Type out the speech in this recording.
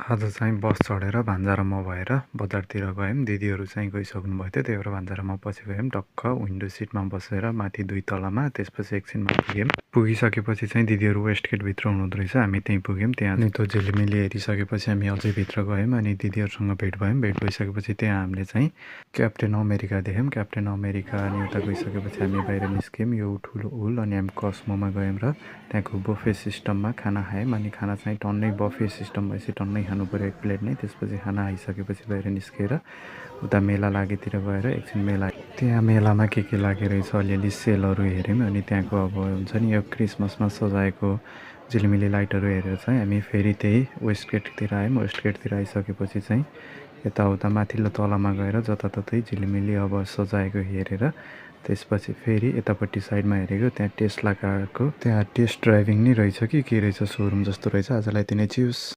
आज चाहिँ बस चढेर भान्जा र म भएर बजारतिर गयौँ। दिदीहरू चाहिँ गइसक्नु भएको थियो, त्यही भएर भान्जा र म पछि गयौँ। टक्क विन्डो सिटमा बसेर माथि 2 तलामा, त्यसपछि एकछिन माथि पुग्यौँ। पुगिसकेपछि चाहिँ दिदीहरू वेस्टगेटभित्र हुनुहुँदो रहेछ, हामी त्यहीँ पुग्यौँ। त्यहाँ अनि त्यो झिलिमिली हेरिसकेपछि हामी अझै भित्र गयौँ अनि दिदीहरूसँग भेट भयौँ। भेट भइसकेपछि त्यहाँ हामीले चाहिँ क्याप्टेन अमेरिका देख्यौँ। क्याप्टेन अमेरिका अनि उता गइसकेपछि हामी बाहिर निस्क्यौँ। यो ठुलो होल अनि हामी कस्मोमा गयौँ र त्यहाँको बफे सिस्टममा खाना खायौँ। अनि खाना चाहिँ टन्नै बफे सिस्टम भएपछि टन्नै खानु पऱ्यो, एक प्लेट नै। त्यसपछि खाना खाइसकेपछि बाहिर निस्केर उता मेला लागेतिर गएर एकछिन त्यहाँ मेलामा के लागे रहेछ अलिअलि सेलहरू हेऱ्यौँ। अनि त्यहाँको अब हुन्छ नि यो क्रिसमसमा सजाएको झिलिमिली लाइटहरू हेरेर चाहिँ हामी फेरि त्यही वेस्टगेटतिर आयौँ। वेस्टगेटतिर आइसकेपछि चाहिँ यताउता माथिल्लो तलामा गएर जताततै झिलिमिली अब सजाएको हेरेर त्यसपछि फेरि यतापट्टि साइडमा हेरेको त्यहाँ टेस्ला कारको त्यहाँ टेस्ट ड्राइभिङ नै रहेछ कि के रहेछ, सोरुम जस्तो रहेछ। आजलाई यति नै, चियर्स।